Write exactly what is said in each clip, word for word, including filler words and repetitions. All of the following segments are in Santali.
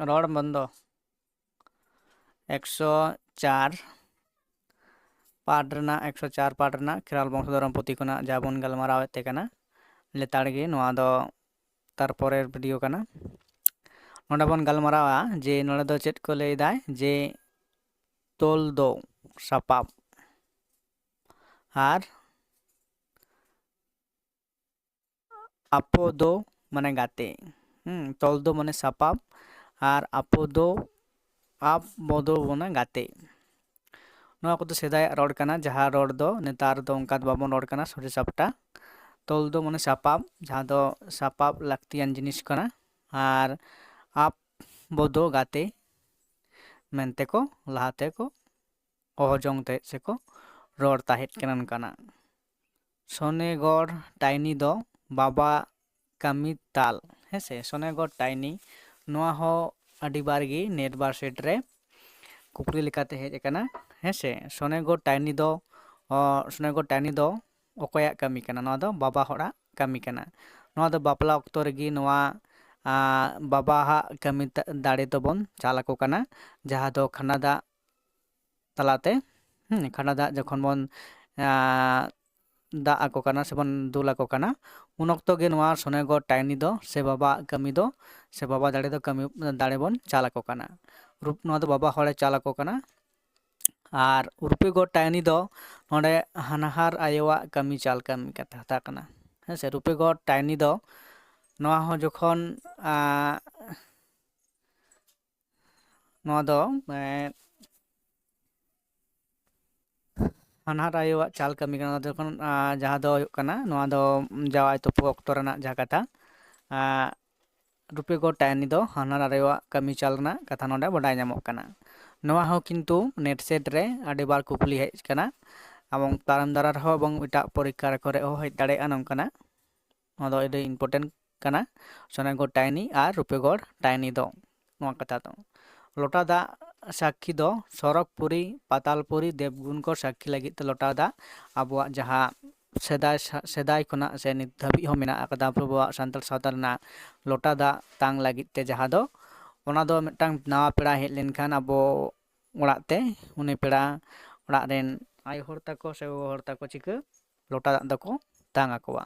ᱨᱚᱲ ᱵᱚᱱᱫᱚ᱾ ᱮᱠᱥᱚ ᱪᱟᱨ ᱯᱟᱴ ᱨᱮᱱᱟᱜ, ᱮᱠᱥᱚ ᱪᱟᱨ ᱯᱟᱴ ᱨᱮᱱᱟᱜ ᱠᱷᱮᱨᱣᱟᱞ ᱵᱚᱝᱥᱚ ᱫᱷᱚᱨᱚᱢ ᱯᱩᱛᱷᱤ ᱠᱷᱚᱱᱟᱜ ᱡᱟᱦᱟᱸ ᱵᱚᱱ ᱜᱟᱞᱢᱟᱨᱟᱣᱮᱫ ᱛᱮ ᱠᱟᱱᱟ ᱞᱮᱛᱟᱲ ᱜᱮ, ᱱᱚᱣᱟ ᱫᱚ ᱛᱟᱨᱯᱚᱨᱮᱨ ᱵᱷᱤᱰᱤᱭᱳ ᱠᱟᱱᱟ᱾ ᱱᱚᱰᱮ ᱵᱚᱱ ᱜᱟᱞᱢᱟᱨᱟᱣᱟ ᱡᱮ ᱱᱚᱰᱮ ᱫᱚ ᱪᱮᱫ ᱠᱚ ᱞᱟᱹᱭᱫᱟᱭ, ᱡᱮ ᱛᱚᱞ ᱫᱚ ᱥᱟᱯᱟᱵ ᱟᱨ ᱟᱯᱚ ᱫᱚ ᱢᱟᱱᱮ ᱜᱟᱛᱮ᱾ ᱦᱩᱸ, ᱛᱚᱞ ᱫᱚ ᱢᱟᱱᱮ ᱥᱟᱯᱟᱵ ᱟᱨ ᱟᱯᱚ ᱫᱚ, ᱟᱯ ᱵᱚᱫᱚ ᱢᱟᱱᱮ ᱜᱟᱛᱮ᱾ ᱱᱚᱣᱟ ᱠᱚᱫᱚ ᱥᱮᱫᱟᱭᱟᱜ ᱨᱚᱲ ᱠᱟᱱᱟ, ᱡᱟᱦᱟᱸ ᱨᱚᱲ ᱫᱚ ᱱᱮᱛᱟᱨ ᱫᱚ ᱚᱱᱠᱟ ᱫᱚ ᱵᱟᱵᱚᱱ ᱨᱚᱲ ᱠᱟᱱᱟ ᱥᱚᱡᱷᱮ ᱥᱟᱯᱴᱟ᱾ ᱛᱚᱞ ᱫᱚ ᱢᱟᱱᱮ ᱥᱟᱯᱟᱵ, ᱡᱟᱦᱟᱸ ᱫᱚ ᱥᱟᱯᱟᱵ ᱞᱟᱹᱠᱛᱤᱭᱟᱱ ᱡᱤᱱᱤᱥ ᱠᱟᱱᱟ, ᱟᱨ ᱟᱯ ᱵᱚᱫᱚ ᱜᱟᱛᱮ ᱢᱮᱱᱛᱮ ᱠᱚ ᱞᱟᱦᱟᱛᱮ ᱠᱚ ᱦᱚᱦᱚ ᱡᱚᱝ ᱛᱟᱦᱮᱸᱫ ᱥᱮᱠᱚ ᱨᱚᱲ ᱛᱟᱦᱮᱸᱫ ᱠᱟᱱᱟ ᱱᱚᱝᱠᱟᱱᱟᱜ᱾ ᱥᱚᱱᱮᱜᱚᱲ ᱴᱟᱭᱱᱤ ᱫᱚ ᱵᱟᱵᱟ ᱠᱟᱹᱢᱤ ᱛᱟᱞ, ᱦᱮᱸ ᱥᱮ? ᱥᱚᱱᱮᱜᱚᱲ ᱴᱟᱭᱱᱤ, ᱱᱚᱣᱟ ᱦᱚᱸ ᱟᱹᱰᱤ ᱵᱟᱨ ᱜᱮ ᱱᱮᱴ ᱵᱟ ᱥᱮᱴ ᱨᱮ ᱠᱩᱠᱞᱤ ᱞᱮᱠᱟᱛᱮ ᱦᱮᱡ ᱟᱠᱟᱱᱟ, ᱦᱮᱸ ᱥᱮ? ᱥᱚᱱᱮᱜᱚᱲ ᱴᱟᱭᱱᱤ ᱫᱚ, ᱚ, ᱥᱚᱱᱮᱜᱚᱲ ᱴᱟᱭᱱᱤ ᱫᱚ ᱚᱠᱚᱭᱟᱜ ᱠᱟᱹᱢᱤ ᱠᱟᱱᱟ? ᱱᱚᱣᱟ ᱫᱚ ᱵᱟᱵᱟ ᱦᱚᱲᱟᱜ ᱠᱟᱹᱢᱤ ᱠᱟᱱᱟ᱾ ᱱᱚᱣᱟ ᱫᱚ ᱵᱟᱯᱞᱟ ᱚᱠᱛᱚ ᱨᱮᱜᱮ ᱱᱚᱣᱟ, ᱟ, ᱵᱟᱵᱟᱣᱟᱜ ᱠᱟᱹᱢᱤ ᱛᱟ-, ᱫᱟᱲᱮ ᱫᱚᱵᱚᱱ ᱪᱟᱞ ᱟᱠᱚ ᱠᱟᱱᱟ, ᱡᱟᱦᱟᱸ ᱫᱚ ᱠᱷᱟᱸᱰᱟ ᱫᱟᱜ ᱛᱟᱞᱟᱛᱮ, ᱦᱩᱸ, ᱠᱷᱟᱸᱰᱟ ᱫᱟᱜ ᱡᱚᱠᱷᱚᱱ ᱵᱚᱱ, ᱟ, ᱫᱟᱜ ᱟᱠᱚ ᱠᱟᱱᱟ ᱥᱮᱵᱚᱱ ᱫᱩᱞ ᱟᱠᱚ ᱠᱟᱱᱟ, ᱩᱱ ᱚᱠᱛᱚ ᱜᱮ ᱱᱚᱣᱟ ᱥᱚᱱᱮᱜᱚᱲ ᱴᱟᱭᱱᱤ ᱫᱚ ᱥᱮ ᱵᱟᱵᱟᱣᱟᱜ ᱠᱟᱹᱢᱤ ᱫᱚ, ᱥᱮ ᱵᱟᱵᱟ ᱫᱟᱲᱮ ᱫᱚ ᱠᱟᱹᱢᱤ, ᱫᱟᱲᱮ ᱵᱚᱱ ᱪᱟᱞ ᱟᱠᱚ ᱠᱟᱱᱟ᱾ ᱨᱩᱯ-, ᱱᱚᱣᱟ ᱫᱚ ᱵᱟᱵᱟ ᱦᱚᱲᱮ ᱪᱟᱞ ᱟᱠᱚ ᱠᱟᱱᱟ᱾ ᱟᱨ ᱨᱩᱯᱮᱜᱚᱲ ᱴᱟᱭᱱᱤ ᱫᱚ ᱱᱚᱰᱮ ᱦᱟᱱᱦᱟᱨ ᱟᱭᱳᱣᱟᱜ ᱠᱟᱹᱢᱤ ᱪᱟᱞ ᱠᱟᱹᱢᱤ ᱠᱟᱛᱷᱟ ᱠᱟᱱᱟ, ᱦᱮᱸ ᱥᱮ? ᱨᱩᱯᱮᱜᱚᱲ ᱴᱟᱭᱱᱤ ᱫᱚ ᱱᱚᱣᱟ ᱦᱚᱸ ᱡᱚᱠᱷᱚᱱ, ᱟ, ᱱᱚᱣᱟ ᱫᱚ, ᱮ, ᱦᱟᱱᱦᱟᱨ ᱟᱭᱳᱣᱟᱜ ᱪᱟᱞ ᱠᱟᱹᱢᱤ ᱠᱟᱱᱟ, ᱡᱚᱠᱷᱚᱱ, ᱟ, ᱡᱟᱦᱟᱸ ᱫᱚ ᱦᱩᱭᱩᱜ ᱠᱟᱱᱟ, ᱱᱚᱣᱟ ᱫᱚ ᱡᱟᱶᱟᱭ ᱛᱩᱯᱩ ᱚᱠᱛᱚ ᱨᱮᱱᱟᱜ ᱡᱟᱦᱟᱸ ᱠᱟᱛᱷᱟ, ᱟ, ᱨᱩᱯᱮᱜᱚᱲ ᱴᱟᱭᱱᱤ ᱫᱚ ᱦᱟᱱᱦᱟᱨ ᱟᱭᱳᱣᱟᱜ ᱠᱟᱹᱢᱤ ᱪᱟᱞ ᱨᱮᱱᱟᱜ ᱠᱟᱛᱷᱟ ᱱᱚᱰᱮ ᱵᱟᱰᱟᱭ ᱧᱟᱢᱚᱜ ᱠᱟᱱᱟ᱾ ᱱᱚᱣᱟ ᱦᱚᱸ ᱠᱤᱱᱛᱩ ᱱᱮᱴ ᱥᱮᱴ ᱨᱮ ᱟᱹᱰᱤ ᱵᱟᱨ ᱠᱩᱠᱞᱤ ᱦᱮᱡ ᱟᱠᱟᱱᱟ, ᱮᱵᱚᱝ ᱛᱟᱭᱚᱢ ᱫᱟᱨᱟᱢ ᱨᱮᱦᱚᱸ ᱮᱵᱚᱝ ᱮᱴᱟᱜ ᱯᱚᱨᱤᱠᱠᱷᱟ ᱠᱚᱨᱮ ᱦᱚᱸ ᱦᱮᱡ ᱫᱟᱲᱮᱭᱟᱜᱼᱟ ᱱᱚᱝᱠᱟᱱᱟᱜ᱾ ᱱᱚᱣᱟ ᱫᱚ ᱟᱹᱰᱤ important ᱠᱟᱱᱟ, ᱥᱚᱱᱮᱜᱚᱲ ᱴᱟᱭᱱᱤ ᱟᱨ ᱨᱩᱯᱮᱜᱚᱲ ᱴᱟᱭᱱᱤ ᱫᱚ᱾ ᱱᱚᱣᱟ ᱠᱟᱛᱷᱟ ᱫᱚ ᱞᱚᱴᱟ ᱫᱟᱜ ᱥᱟᱹᱠᱷᱤ ᱫᱚ ᱥᱚᱨᱚᱜᱽᱯᱩᱨᱤ, ᱯᱟᱛᱟᱞᱯᱩᱨᱤ, ᱫᱮᱵᱽᱜᱩᱱ ᱠᱚ ᱥᱟᱹᱠᱷᱤ ᱞᱟᱹᱜᱤᱫ ᱛᱮ ᱞᱚᱴᱟ ᱫᱟᱜ ᱟᱵᱚᱣᱟᱜ ᱡᱟᱦᱟᱸ ᱥᱮᱫᱟᱭ ᱥᱟ-, ᱥᱮᱫᱟᱭ ᱠᱷᱚᱱᱟᱜ ᱥᱮ ᱱᱤᱛ ᱫᱷᱟᱹᱵᱤᱡ ᱦᱚᱸ ᱢᱮᱱᱟᱜ ᱟᱠᱟᱫᱟ ᱟᱵᱚᱣᱟᱜ ᱥᱟᱱᱛᱟᱲ ᱥᱟᱶᱛᱟ ᱨᱮᱱᱟᱜ ᱞᱚᱴᱟ ᱫᱟᱜ ᱛᱟᱝ ᱞᱟᱹᱜᱤᱫ ᱛᱮ, ᱡᱟᱦᱟᱸ ᱫᱚ ᱚᱱᱟ ᱫᱚ ᱢᱤᱫᱴᱟᱝ ᱱᱟᱣᱟ ᱯᱮᱲᱟ ᱦᱮᱡ ᱞᱮᱱᱠᱷᱟᱱ ᱟᱵᱚ ᱚᱲᱟᱜ ᱛᱮ, ᱩᱱᱤ ᱯᱮᱲᱟ ᱚᱲᱟᱜ ᱨᱮᱱ ᱟᱭᱳ ᱦᱚᱲ ᱛᱟᱠᱚ ᱥᱮ ᱜᱚᱜᱚ ᱦᱚᱲ ᱛᱟᱠᱚ ᱪᱤᱠᱟᱹ ᱞᱚᱴᱟ ᱫᱟᱜ ᱫᱚᱠᱚ ᱛᱟᱝ ᱟᱠᱚᱣᱟ᱾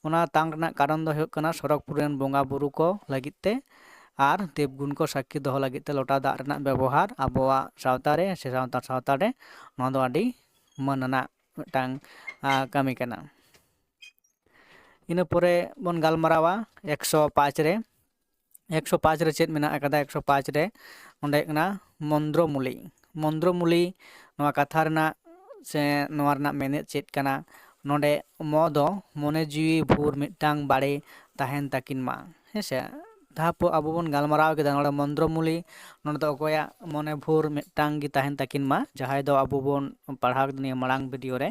ᱚᱱᱟ ᱛᱟᱝ ᱨᱮᱱᱟᱜ ᱠᱟᱨᱚᱱ ᱫᱚ ᱦᱩᱭᱩᱜ ᱠᱟᱱᱟ ᱥᱚᱨᱚᱜᱽᱯᱩᱨᱤ ᱨᱮᱱ ᱵᱚᱸᱜᱟ ᱵᱩᱨᱩ ᱠᱚ ᱞᱟᱹᱜᱤᱫ ᱛᱮ ᱟᱨ ᱫᱮᱵᱽᱜᱩᱱ ᱠᱚ ᱥᱟᱹᱠᱷᱤ ᱫᱚᱦᱚ ᱞᱟᱹᱜᱤᱫ ᱛᱮ ᱞᱚᱴᱟ ᱫᱟᱜ ᱨᱮᱱᱟᱜ ᱵᱮᱵᱚᱦᱟᱨ ᱟᱵᱚᱣᱟᱜ ᱥᱟᱶᱛᱟ ᱨᱮ ᱥᱮ ᱥᱟᱶᱛᱟ ᱥᱟᱶᱛᱟ ᱨᱮ ᱱᱚᱣᱟ ᱫᱚ ᱟᱹᱰᱤ ᱢᱟᱹᱱ ᱟᱱᱟᱜ ᱢᱤᱫᱴᱟᱝ, ᱟ, ᱠᱟᱹᱢᱤ ᱠᱟᱱᱟ᱾ ᱤᱱᱟᱹ ᱯᱚᱨᱮ ᱵᱚᱱ ᱜᱟᱞᱢᱟᱨᱟᱣᱟ ᱮᱠᱥᱚ ᱯᱟᱸᱪ ᱨᱮ᱾ ᱮᱠᱥᱚ ᱯᱟᱸᱪ ᱨᱮ ᱪᱮᱫ ᱢᱮᱱᱟᱜ ᱟᱠᱟᱫᱟ? ᱮᱠᱥᱚ ᱯᱟᱸᱪ ᱨᱮ ᱚᱸᱰᱮ ᱦᱩᱭᱩᱜ ᱠᱟᱱᱟ ᱢᱚᱱᱫᱨᱚᱢᱩᱞᱤ᱾ ᱢᱚᱱᱫᱨᱚᱢᱩᱞᱤ ᱱᱚᱣᱟ ᱠᱟᱛᱷᱟ ᱨᱮᱱᱟᱜ ᱥᱮ ᱱᱚᱣᱟ ᱨᱮᱱᱟᱜ ᱢᱮᱱᱮᱫ ᱪᱮᱫ ᱠᱟᱱᱟ? ᱱᱚᱰᱮ ᱢᱚ ᱫᱚ ᱢᱚᱱᱮ ᱡᱤᱣᱤ ᱵᱷᱳᱨ ᱢᱤᱫᱴᱟᱝ ᱵᱟᱲᱮ ᱛᱟᱦᱮᱱ ᱛᱟᱹᱠᱤᱱ ᱢᱟ, ᱦᱮᱸ ᱥᱮ᱾ ᱡᱟᱦᱟᱸ ᱯᱚ-, ᱟᱵᱚ ᱵᱚᱱ ᱜᱟᱞᱢᱟᱨᱟᱣ ᱠᱮᱫᱟ ᱱᱚᱰᱮ ᱢᱚᱱᱫᱨᱚᱢᱩᱞᱤ, ᱱᱚᱰᱮ ᱫᱚ ᱚᱠᱚᱭᱟᱜ ᱢᱚᱱᱮ ᱵᱷᱳᱨ ᱢᱤᱫᱴᱟᱝ ᱜᱮ ᱛᱟᱦᱮᱱ ᱛᱟᱹᱠᱤᱱ ᱢᱟ, ᱡᱟᱦᱟᱸᱭ ᱫᱚ ᱟᱵᱚ ᱵᱚᱱ ᱯᱟᱲᱦᱟᱣ ᱠᱮᱫᱟ ᱱᱤᱭᱟᱹ ᱢᱟᱲᱟᱝ ᱵᱷᱤᱰᱤᱭᱳ ᱨᱮ,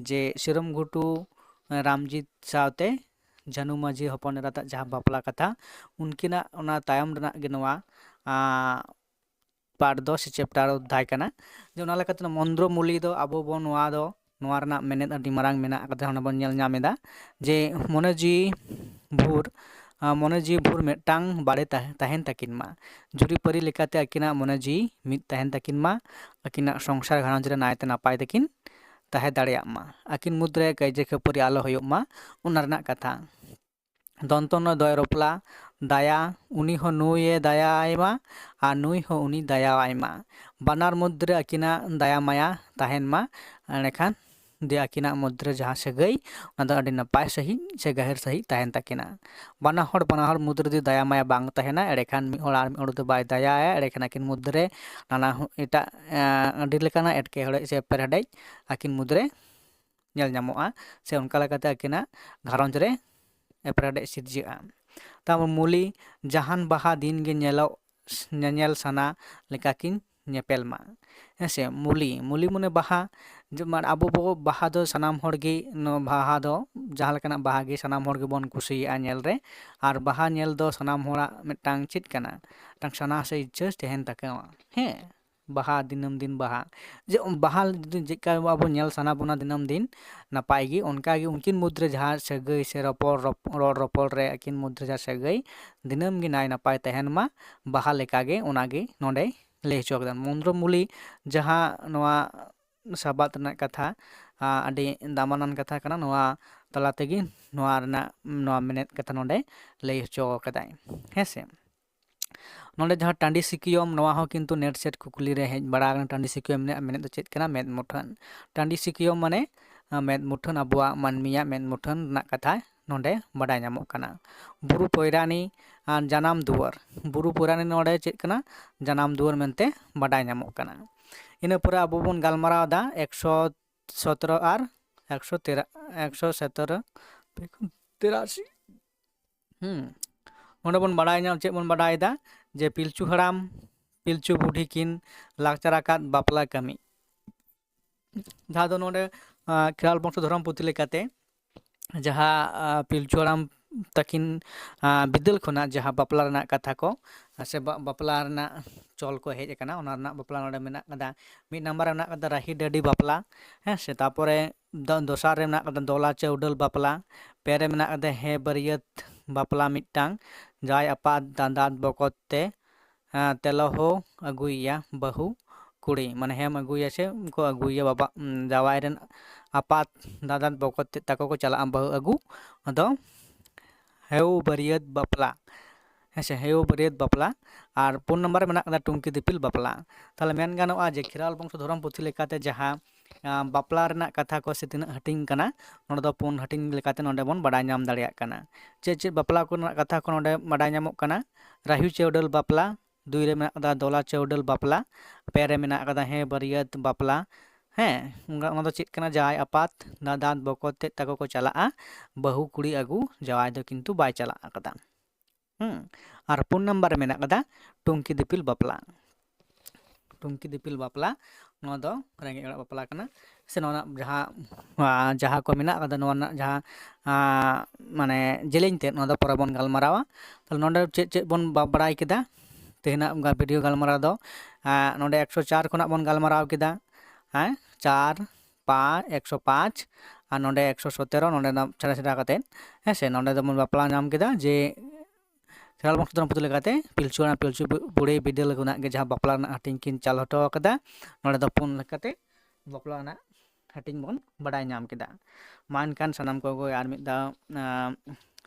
ᱡᱮ ᱥᱤᱨᱚᱢ ᱜᱷᱩᱴᱩ ᱨᱟᱢᱡᱤᱛ ᱥᱟᱶᱛᱮ ᱡᱷᱟᱱᱩ ᱢᱟᱹᱡᱷᱤ ᱦᱚᱯᱚᱱ ᱮᱨᱟᱛᱟᱜ ᱡᱟᱦᱟᱸ ᱵᱟᱯᱞᱟ ᱠᱟᱛᱷᱟ, ᱩᱱᱠᱤᱱᱟᱜ ᱚᱱᱟ ᱛᱟᱭᱚᱢ ᱨᱮᱱᱟᱜ ᱜᱮ ᱱᱚᱣᱟ, ᱟᱸ, ᱯᱟᱨᱴ ᱫᱚ ᱥᱮ ᱪᱮᱯᱴᱟᱨ ᱚᱫᱽᱫᱷᱟᱭ ᱠᱟᱱᱟ᱾ ᱡᱮ ᱚᱱᱟ ᱞᱮᱠᱟᱛᱮ ᱢᱚᱱᱫᱨᱚ ᱢᱩᱞᱤ ᱫᱚ ᱟᱵᱚ ᱵᱚᱱ, ᱱᱚᱣᱟ ᱫᱚ, ᱱᱚᱣᱟ ᱨᱮᱱᱟᱜ ᱢᱮᱱᱮᱫ ᱟᱹᱰᱤ ᱢᱟᱨᱟᱝ ᱢᱮᱱᱟᱜ ᱟᱠᱟᱫᱟ, ᱚᱸᱰᱮ ᱵᱚᱱ ᱧᱮᱞ ᱧᱟᱢ ᱮᱫᱟ ᱡᱮ ᱢᱚᱱᱮ ᱡᱤᱣᱤ ᱵᱷᱳᱨ, ᱟᱸ, ᱢᱚᱱᱮ ᱡᱤᱣᱤ ᱵᱷᱳᱨ ᱢᱤᱫᱴᱟᱝ ᱵᱟᱲᱮ ᱛᱟᱦᱮᱸ, ᱛᱟᱦᱮᱱ ᱛᱟᱹᱠᱤᱱ ᱢᱟ, ᱡᱩᱨᱤᱯᱟᱹᱨᱤ ᱞᱮᱠᱟᱛᱮ ᱟᱹᱠᱤᱱᱟᱜ ᱢᱚᱱᱮ ᱡᱤᱣᱤ ᱢᱤᱫ ᱛᱟᱦᱮᱱ ᱛᱟᱹᱠᱤᱱ ᱢᱟ, ᱟᱹᱠᱤᱱᱟᱜ ᱥᱚᱝᱥᱟᱨ ᱜᱷᱟᱨᱚᱸᱡᱽ ᱨᱮ ᱱᱟᱭᱛᱮ ᱱᱟᱯᱟᱭ ᱛᱮᱠᱤᱱ ᱛᱟᱦᱮᱸ ᱫᱟᱲᱮᱭᱟᱜ ᱢᱟ, ᱟᱹᱠᱤᱱ ᱢᱩᱫᱽᱨᱮ ᱠᱟᱹᱭᱡᱟᱹ ᱠᱷᱟᱹᱯᱟᱹᱨᱤ ᱟᱞᱚ ᱦᱩᱭᱩᱜ ᱢᱟ, ᱚᱱᱟ ᱨᱮᱱᱟᱜ ᱠᱟᱛᱷᱟ᱾ ᱫᱚᱱᱛᱚ ᱱᱚᱭ ᱫᱚᱭ ᱨᱚᱯᱞᱟ, ᱫᱟᱭᱟ, ᱩᱱᱤ ᱦᱚᱸ ᱱᱩᱭᱮ ᱫᱟᱭᱟᱭ ᱢᱟ ᱟᱨ ᱱᱩᱭ ᱦᱚᱸ ᱩᱱᱤ ᱫᱟᱭᱟᱣᱟᱭ ᱢᱟ᱾ ᱵᱟᱱᱟᱨ ᱢᱚᱫᱽᱫᱷᱮ ᱨᱮ ᱟᱹᱠᱤᱱᱟᱜ ᱫᱟᱭᱟ ᱢᱟᱭᱟ ᱛᱟᱦᱮᱱ ᱢᱟ, ᱮᱸᱰᱮᱠᱷᱟᱱ ᱫᱤᱭᱮ ᱟᱹᱠᱤᱱᱟᱜ ᱢᱚᱫᱽᱫᱷᱮ ᱨᱮ ᱡᱟᱦᱟᱸ ᱥᱟᱹᱜᱟᱹᱭ, ᱚᱱᱟ ᱫᱚ ᱟᱹᱰᱤ ᱱᱟᱯᱟᱭ ᱥᱟᱺᱦᱤᱡ ᱥᱮ ᱜᱟᱹᱦᱤᱨ ᱥᱟᱺᱦᱤᱡ ᱛᱟᱦᱮᱱ ᱛᱟᱹᱠᱤᱱᱟ᱾ ᱵᱟᱱᱟ ᱦᱚᱲ, ᱵᱟᱱᱟ ᱦᱚᱲ ᱢᱩᱫᱽ ᱨᱮ ᱡᱩᱫᱤ ᱫᱟᱭᱟ ᱢᱟᱭᱟ ᱵᱟᱝ ᱛᱟᱦᱮᱱᱟ, ᱮᱸᱰᱮᱠᱷᱟᱱ ᱢᱤᱫ ᱦᱚᱲ ᱟᱨ ᱢᱤᱫ ᱦᱚᱲ ᱫᱚ ᱵᱟᱭ ᱫᱟᱭᱟᱭᱟ, ᱮᱸᱰᱮᱠᱷᱟᱱ ᱟᱹᱠᱤᱱ ᱢᱚᱫᱽᱫᱷᱮ ᱨᱮ ᱱᱟᱱᱟ ᱦᱩ-, ᱮᱴᱟᱜ, ᱮᱸ, ᱟᱹᱰᱤ ᱞᱮᱠᱟᱱᱟᱜ ᱮᱴᱠᱮᱴᱚᱬᱮ ᱥᱮ ᱮᱯᱮᱨᱦᱮᱰᱮᱡ ᱟᱹᱠᱤᱱ ᱢᱩᱫᱽᱨᱮ ᱧᱮᱞ ᱧᱟᱢᱚᱜᱼᱟ, ᱥᱮ ᱚᱱᱠᱟ ᱞᱮᱠᱟᱛᱮ ᱟᱹᱠᱤᱱᱟᱜ ᱜᱷᱟᱨᱚᱸᱡᱽ ᱨᱮ ᱮᱯᱮᱨᱦᱮᱸᱰᱮᱡ ᱥᱤᱨᱡᱟᱹᱜᱼᱟ᱾ ᱛᱟᱨᱯᱚᱨ ᱢᱩᱞᱤ, ᱡᱟᱦᱟᱱ ᱵᱟᱦᱟ ᱫᱤᱱ ᱜᱮ ᱧᱮᱞᱚᱜ, ᱧᱮᱧᱮᱞ ᱥᱟᱱᱟ ᱞᱮᱠᱟ ᱠᱤᱱ ᱧᱮᱯᱮᱞ ᱢᱟ᱾ ᱦᱮᱸ ᱥᱮ, ᱢᱩᱞᱤ, ᱢᱩᱞᱤ ᱢᱟᱱᱮ ᱵᱟᱦᱟ, ᱡᱮᱢᱚᱱ ᱟᱵᱚ ᱵᱚ ᱵᱟᱦᱟ ᱫᱚ ᱥᱟᱱᱟᱢ ᱦᱚᱲ ᱜᱮ, ᱱᱚᱣᱟ ᱵᱟᱦᱟ ᱫᱚ ᱡᱟᱦᱟᱸ ᱞᱮᱠᱟᱱᱟᱜ ᱵᱟᱦᱟ ᱜᱮ ᱥᱟᱱᱟᱢ ᱦᱚᱲ ᱜᱮᱵᱚᱱ ᱠᱩᱥᱤᱭᱟᱜᱼᱟ ᱧᱮᱞ ᱨᱮ, ᱟᱨ ᱵᱟᱦᱟ ᱧᱮᱞ ᱫᱚ ᱥᱟᱱᱟᱢ ᱦᱚᱲᱟᱜ ᱢᱤᱫᱴᱟᱝ ᱪᱮᱫ ᱠᱟᱱᱟ, ᱢᱤᱫᱴᱟᱝ ᱥᱟᱱᱟ ᱥᱮ ᱤᱪᱪᱷᱟᱹ ᱛᱟᱦᱮᱱ ᱛᱟᱠᱚᱣᱟ᱾ ᱦᱮᱸ, ᱵᱟᱦᱟ, ᱫᱤᱱᱟᱹᱢ ᱫᱤᱱ ᱵᱟᱦᱟ᱾ ᱡᱮ ᱵᱟᱦᱟ ᱡᱩᱫᱤ ᱪᱮᱫᱠᱟ ᱟᱵᱚ ᱧᱮᱞ ᱥᱟᱱᱟ ᱵᱚᱱᱟ ᱫᱤᱱᱟᱹᱢ ᱫᱤᱱ ᱱᱟᱯᱟᱭ ᱜᱮ, ᱚᱱᱠᱟ ᱜᱮ ᱩᱱᱠᱤᱱ ᱢᱩᱫᱽᱨᱮ ᱡᱟᱦᱟᱸ ᱥᱟᱹᱜᱟᱹᱭ ᱥᱮ ᱨᱚᱯᱚᱲ, ᱨᱚᱯ-, ᱨᱚᱲ ᱨᱚᱯᱚᱲ ᱨᱮ ᱟᱹᱠᱤᱱ ᱢᱩᱫᱽᱨᱮ ᱡᱟᱦᱟᱸ ᱥᱟᱹᱜᱟᱹᱭ ᱫᱤᱱᱟᱹᱢ ᱜᱮ ᱱᱟᱭ ᱱᱟᱯᱟᱭ ᱛᱟᱦᱮᱱ ᱢᱟ, ᱵᱟᱦᱟ ᱞᱮᱠᱟ ᱜᱮ ᱚᱱᱟ ᱜᱮ ᱱᱚᱰᱮ ᱞᱟᱹᱭ ᱦᱚᱪᱚ ᱠᱟᱫᱟ᱾ ᱢᱚᱱᱫᱨᱚ ᱢᱩᱞᱤ ᱡᱟᱦᱟᱸ ᱱᱚᱣᱟ ᱥᱟᱵᱟᱫ ᱨᱮᱱᱟᱜ ᱠᱟᱛᱷᱟ, ᱟ, ᱟᱹᱰᱤ ᱫᱟᱢᱟᱱᱟᱱ ᱠᱟᱛᱷᱟ ᱠᱟᱱᱟ᱾ ᱱᱚᱣᱟ ᱛᱟᱞᱟ ᱛᱮᱜᱮ ᱱᱚᱣᱟ ᱨᱮᱱᱟᱜ, ᱱᱚᱣᱟ ᱢᱮᱱᱮᱫ ᱠᱟᱛᱷᱟ ᱱᱚᱰᱮ ᱞᱟᱹᱭ ᱦᱚᱪᱚ ᱠᱟᱫᱟᱭ᱾ ᱦᱮᱸ ᱥᱮ? ᱱᱚᱰᱮ ᱡᱟᱦᱟᱸ ᱴᱟᱺᱰᱤ ᱥᱤᱠᱤᱭᱚᱢ, ᱱᱚᱣᱟ ᱦᱚᱸ ᱠᱤᱱᱛᱩ ᱱᱮᱴ ᱥᱮᱴ ᱠᱩᱠᱞᱤ ᱨᱮ ᱦᱮᱡ ᱵᱟᱲᱟ ᱟᱠᱟᱱᱟ, ᱴᱟᱺᱰᱤ ᱥᱤᱠᱤᱭᱚᱢ ᱨᱮᱱᱟᱜ ᱢᱮᱱᱮᱫ ᱫᱚ ᱪᱮᱫ ᱠᱟᱱᱟ? ᱢᱮᱫ ᱢᱩᱴᱷᱟᱹᱱ᱾ ᱴᱟᱺᱰᱤ ᱥᱤᱠᱤᱭᱚᱢ ᱢᱟᱱᱮ, ᱟ, ᱢᱮᱫ ᱢᱩᱴᱷᱟᱹᱱ, ᱟᱵᱚᱣᱟᱜ ᱢᱟᱹᱱᱢᱤᱭᱟᱜ ᱢᱮᱫ ᱢᱩᱴᱷᱟᱹᱱ ᱨᱮᱱᱟᱜ ᱠᱟᱛᱷᱟ ᱱᱚᱰᱮ ᱵᱟᱰᱟᱭ ᱧᱟᱢᱚᱜ ᱠᱟᱱᱟ᱾ ᱵᱩᱨᱩ ᱯᱚᱭᱨᱟᱱᱤ, ᱟ, ᱡᱟᱱᱟᱢ ᱫᱩᱣᱟᱹᱨ᱾ ᱵᱩᱨᱩ ᱯᱚᱭᱨᱟᱱᱤ ᱱᱚᱰᱮ ᱪᱮᱫ ᱠᱟᱱᱟ? ᱡᱟᱱᱟᱢ ᱫᱩᱣᱟᱹᱨ ᱢᱮᱱᱛᱮ ᱵᱟᱰᱟᱭ ᱧᱟᱢᱚᱜ ᱠᱟᱱᱟ᱾ ᱤᱱᱟᱹ ᱯᱚᱨᱮ ᱟᱵᱚ ᱵᱚᱱ ᱜᱟᱞᱢᱟᱨᱟᱣ ᱮᱫᱟ ᱮᱠᱥᱚ ᱥᱚᱛᱨᱚ ᱟᱨ ᱮᱠᱥᱚ ᱛᱮᱨᱟ-, ᱮᱠᱥᱚ ᱥᱚᱛᱨᱚ, ᱛᱮᱨᱟᱥᱤ᱾ ᱦᱩᱸ᱾ ᱱᱚᱰᱮ ᱵᱚᱱ ᱵᱟᱰᱟᱭ ᱧᱟᱢ, ᱪᱮᱫ ᱵᱚᱱ ᱵᱟᱰᱟᱭ ᱮᱫᱟ? ᱡᱮ ᱯᱤᱞᱪᱩ ᱦᱟᱲᱟᱢ, ᱯᱤᱞᱪᱩ ᱵᱩᱰᱷᱤ ᱠᱤᱱ ᱞᱟᱠᱪᱟᱨ ᱟᱠᱟᱫ ᱵᱟᱯᱞᱟ ᱠᱟᱹᱢᱤ᱾ ᱡᱟᱦᱟᱸ ᱫᱚ ᱱᱚᱰᱮ, ᱟ, ᱠᱷᱮᱨᱣᱟᱞ ᱵᱚᱝᱥᱚ ᱫᱷᱚᱨᱚᱢ ᱯᱩᱛᱷᱤ ᱞᱮᱠᱟᱛᱮ ᱡᱟᱦᱟᱸ, ᱟ, ᱯᱤᱞᱪᱩ ᱦᱟᱲᱟᱢ ᱛᱟᱹᱠᱤᱱ, ᱟ, ᱵᱤᱫᱟᱹᱞ ᱠᱷᱚᱱᱟᱜ ᱡᱟᱦᱟᱸ ᱵᱟᱯᱞᱟ ᱨᱮᱱᱟᱜ ᱠᱟᱛᱷᱟ ᱠᱚ, ᱟ, ᱥᱮ ᱵᱟ-, ᱵᱟᱯᱞᱟ ᱨᱮᱱᱟᱜ ᱪᱚᱞ ᱠᱚ ᱦᱮᱡ ᱟᱠᱟᱱᱟ, ᱚᱱᱟ ᱨᱮᱱᱟᱜ ᱵᱟᱯᱞᱟ ᱱᱚᱰᱮ ᱢᱮᱱᱟᱜ ᱠᱟᱫᱟ᱾ ᱢᱤᱫ ᱱᱟᱢᱵᱟᱨ ᱨᱮ ᱢᱮᱱᱟᱜ ᱠᱟᱫᱟ ᱨᱟᱹᱦᱤ ᱰᱟᱹᱰᱤ ᱵᱟᱯᱞᱟ, ᱦᱮᱸ ᱥᱮ᱾ ᱛᱟᱯᱚᱨᱮ ᱫᱚ-, ᱫᱚᱥᱟᱨ ᱨᱮ ᱢᱮᱱᱟᱜ ᱠᱟᱫᱟ ᱫᱚᱞᱟ ᱪᱟᱹᱣᱰᱟᱹᱞ ᱵᱟᱯᱞᱟ, ᱯᱮ ᱨᱮ ᱢᱮᱱᱟᱜ ᱠᱟᱫᱟ ᱦᱮᱸ ᱵᱟᱹᱨᱭᱟᱹᱛ ᱵᱟᱯᱞᱟ ᱢᱤᱫᱴᱟᱝ, ᱡᱟᱶᱟᱭ ᱟᱯᱟᱛ ᱫᱟᱫᱟᱛ ᱵᱚᱠᱚᱛ ᱛᱮ, ᱦᱮᱸ, ᱛᱮᱞᱚ ᱦᱚ ᱟᱹᱜᱩᱭᱮᱭᱟ ᱵᱟᱹᱦᱩ ᱠᱩᱲᱤ, ᱢᱟᱱᱮ ᱦᱮᱢ ᱟᱹᱜᱩᱭᱟ ᱥᱮ ᱠᱚ ᱟᱹᱜᱩᱭᱮᱭᱟ ᱵᱟᱵᱟ, ᱩᱸ, ᱡᱟᱶᱟᱭ ᱨᱮᱱ ᱟᱯᱟᱛ ᱫᱟᱫᱟᱛ ᱵᱚᱠᱚᱛ ᱛᱮᱫ ᱛᱟᱠᱚ ᱠᱚ ᱪᱟᱞᱟᱜᱼᱟ ᱵᱟᱹᱦᱩ ᱟᱹᱜᱩ᱾ ᱟᱫᱚ ᱦᱮᱣ ᱵᱟᱹᱨᱭᱟᱹᱛ ᱵᱟᱯᱞᱟ, ᱦᱮᱸ ᱥᱮ, ᱦᱮᱣ ᱵᱟᱹᱨᱭᱟᱹᱛ ᱵᱟᱯᱞᱟ᱾ ᱟᱨ ᱯᱩᱱ ᱱᱟᱢᱵᱟᱨ ᱨᱮ ᱢᱮᱱᱟᱜ ᱠᱟᱫᱟ ᱴᱩᱝᱠᱤ ᱫᱤᱯᱤᱞ ᱵᱟᱯᱞᱟ᱾ ᱛᱟᱦᱚᱞᱮ ᱢᱮᱱ ᱜᱟᱱᱚᱜᱼᱟ ᱡᱮ ᱠᱷᱮᱨᱣᱟᱞ ᱵᱚᱝᱥᱚ ᱫᱷᱚᱨᱚᱢ ᱯᱩᱛᱷᱤ ᱞᱮᱠᱟᱛᱮ ᱡᱟᱦᱟᱸ, ᱟᱸ, ᱵᱟᱯᱞᱟ ᱨᱮᱱᱟᱜ ᱠᱟᱛᱷᱟ ᱠᱚ ᱥᱮ ᱛᱤᱱᱟᱹᱜ ᱦᱟᱹᱴᱤᱧ ᱠᱟᱱᱟ, ᱱᱚᱰᱮ ᱫᱚ ᱯᱩᱱ ᱦᱟᱹᱴᱤᱧ ᱞᱮᱠᱟᱛᱮ ᱱᱚᱰᱮ ᱵᱚᱱ ᱵᱟᱰᱟᱭ ᱧᱟᱢ ᱫᱟᱲᱮᱭᱟᱜ ᱠᱟᱱᱟ᱾ ᱪᱮᱫ ᱪᱮᱫ ᱵᱟᱯᱞᱟ ᱠᱚᱨᱮᱱᱟᱜ ᱠᱟᱛᱷᱟ ᱠᱚ ᱱᱚᱰᱮ ᱵᱟᱰᱟᱭ ᱧᱟᱢᱚᱜ ᱠᱟᱱᱟ? ᱨᱟᱹᱦᱤ ᱪᱟᱹᱣᱰᱟᱹᱞ ᱵᱟᱯᱞᱟ, ᱫᱩᱭ ᱨᱮ ᱢᱮᱱᱟᱜ ᱠᱟᱫᱟ ᱫᱚᱞᱟ ᱪᱟᱹᱣᱰᱟᱹᱞ ᱵᱟᱯᱞᱟ, ᱯᱮ ᱨᱮ ᱢᱮᱱᱟᱜ ᱠᱟᱫᱟ ᱦᱮᱸ ᱵᱟᱹᱨᱭᱟᱹᱛ ᱵᱟᱯᱞᱟ᱾ ᱦᱮᱸ, ᱚᱱᱟ, ᱚᱱᱟ ᱫᱚ ᱪᱮᱫ ᱠᱟᱱᱟ? ᱡᱟᱶᱟᱭ ᱟᱯᱟᱛ ᱫᱟᱫᱟᱛ ᱵᱚᱠᱚᱛ ᱛᱮᱫ ᱛᱟᱠᱚ ᱠᱚ ᱪᱟᱞᱟᱜᱼᱟ, ᱵᱟᱹᱦᱩ ᱠᱩᱲᱤ ᱟᱹᱜᱩ, ᱡᱟᱶᱟᱭ ᱫᱚ ᱠᱤᱱᱛᱩ ᱵᱟᱭ ᱪᱟᱞᱟᱜ ᱟᱠᱟᱫᱟ᱾ ᱦᱩᱸ, ᱟᱨ ᱯᱩᱱ ᱱᱟᱢᱵᱟᱨ ᱨᱮ ᱢᱮᱱᱟᱜ ᱠᱟᱫᱟ ᱴᱩᱝᱠᱤ ᱫᱤᱯᱤᱞ ᱵᱟᱯᱞᱟ᱾ ᱴᱩᱝᱠᱤ ᱫᱤᱯᱤᱞ ᱵᱟᱯᱞᱟ, ᱱᱚᱣᱟ ᱫᱚ ᱨᱮᱸᱜᱮᱡ ᱚᱲᱟᱜ ᱵᱟᱯᱞᱟ ᱠᱟᱱᱟ᱾ ᱥᱮ ᱱᱚᱣᱟ ᱨᱮᱱᱟᱜ ᱡᱟᱦᱟᱸ, ᱟᱸ, ᱡᱟᱦᱟᱸ ᱠᱚ ᱢᱮᱱᱟᱜ ᱠᱟᱫᱟ, ᱱᱚᱣᱟ ᱨᱮᱱᱟᱜ ᱡᱟᱦᱟᱸ, ᱟᱸ, ᱢᱟᱱᱮ ᱡᱮᱞᱮᱧ ᱛᱮ, ᱱᱚᱣᱟ ᱫᱚ ᱯᱚᱨᱮ ᱵᱚᱱ ᱜᱟᱞᱢᱟᱨᱟᱣᱟ᱾ ᱛᱟᱦᱞᱮ ᱱᱚᱰᱮ ᱪᱮᱫ ᱪᱮᱫ ᱵᱚᱱ ᱵᱟ-, ᱵᱟᱲᱟᱭ ᱠᱮᱫᱟ? ᱛᱮᱦᱮᱧᱟᱜ ᱜᱟ-, ᱵᱷᱤᱰᱤᱭᱳ ᱜᱟᱞᱢᱟᱨᱟᱣ ᱫᱚ, ᱟᱸ, ᱱᱚᱰᱮ ᱮᱠᱥᱚ ᱪᱟᱨ ᱠᱷᱚᱱᱟᱜ ᱵᱚᱱ ᱜᱟᱞᱢᱟᱨᱟᱣ ᱠᱮᱫᱟ, ᱦᱮᱸ, ᱪᱟᱨ ᱯᱟ ᱮᱠᱥᱚ ᱯᱟᱸᱪ, ᱟᱨ ᱱᱚᱰᱮ ᱮᱠᱥᱚ ᱥᱚᱛᱮᱨᱚ, ᱱᱚᱰᱮ ᱫᱚ ᱪᱷᱟᱲᱟ ᱪᱷᱟᱲᱟ ᱠᱟᱛᱮᱫ, ᱦᱮᱸ ᱥᱮ, ᱱᱚᱰᱮ ᱫᱚᱵᱚᱱ ᱵᱟᱯᱞᱟ ᱧᱟᱢ ᱠᱮᱫᱟ ᱡᱮ ᱠᱷᱮᱨᱣᱟᱲ ᱵᱚᱝᱥᱚ ᱫᱷᱚᱨᱚᱢ ᱯᱩᱛᱷᱤ ᱞᱮᱠᱟᱛᱮ ᱯᱤᱞᱪᱩ ᱦᱟᱲᱟᱢ ᱯᱤᱞᱪᱩ ᱵᱩ-, ᱵᱩᱲᱦᱤ ᱵᱤᱫᱟᱹᱞ ᱠᱷᱚᱱᱟᱜ ᱜᱮ ᱡᱟᱦᱟᱸ ᱵᱟᱯᱞᱟ ᱨᱮᱱᱟᱜ ᱦᱟᱹᱴᱤᱧ ᱠᱤᱱ ᱪᱟᱞ ᱦᱚᱴᱚ ᱟᱠᱟᱫᱟ, ᱱᱚᱰᱮ ᱫᱚ ᱯᱩᱱ ᱞᱮᱠᱟᱛᱮ ᱵᱟᱯᱞᱟ ᱨᱮᱱᱟᱜ ᱦᱟᱹᱴᱤᱧ ᱵᱚᱱ ᱵᱟᱰᱟᱭ ᱧᱟᱢ ᱠᱮᱫᱟ᱾ ᱢᱟ ᱮᱱᱠᱷᱟᱱ ᱥᱟᱱᱟᱢ ᱠᱚᱜᱮ ᱟᱨ ᱢᱤᱫ ᱫᱷᱟᱣ, ᱟᱸ,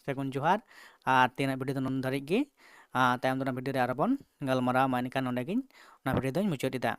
ᱥᱟᱹᱜᱩᱱ ᱡᱚᱦᱟᱨ, ᱟᱨ ᱛᱮᱦᱮᱧᱟᱜ ᱵᱷᱤᱰᱤᱭᱳ ᱫᱚ ᱱᱩᱱ ᱫᱷᱟᱹᱨᱤᱡ ᱜᱮ᱾ ᱟᱨ ᱛᱟᱭᱚᱢ ᱫᱟᱨᱟᱢ ᱵᱷᱤᱰᱤᱭᱳ ᱨᱮ ᱟᱨᱚ ᱵᱚᱱ ᱜᱟᱞᱢᱟᱨᱟᱣᱟ᱾ ᱢᱟ ᱮᱱᱠᱷᱟᱱ ᱱᱚᱰᱮ ᱜᱤᱧ ᱚᱱᱟ ᱵᱷᱤᱰᱤᱭᱳ ᱫᱚᱧ ᱢᱩᱪᱟᱹᱫ ᱮᱫᱟ᱾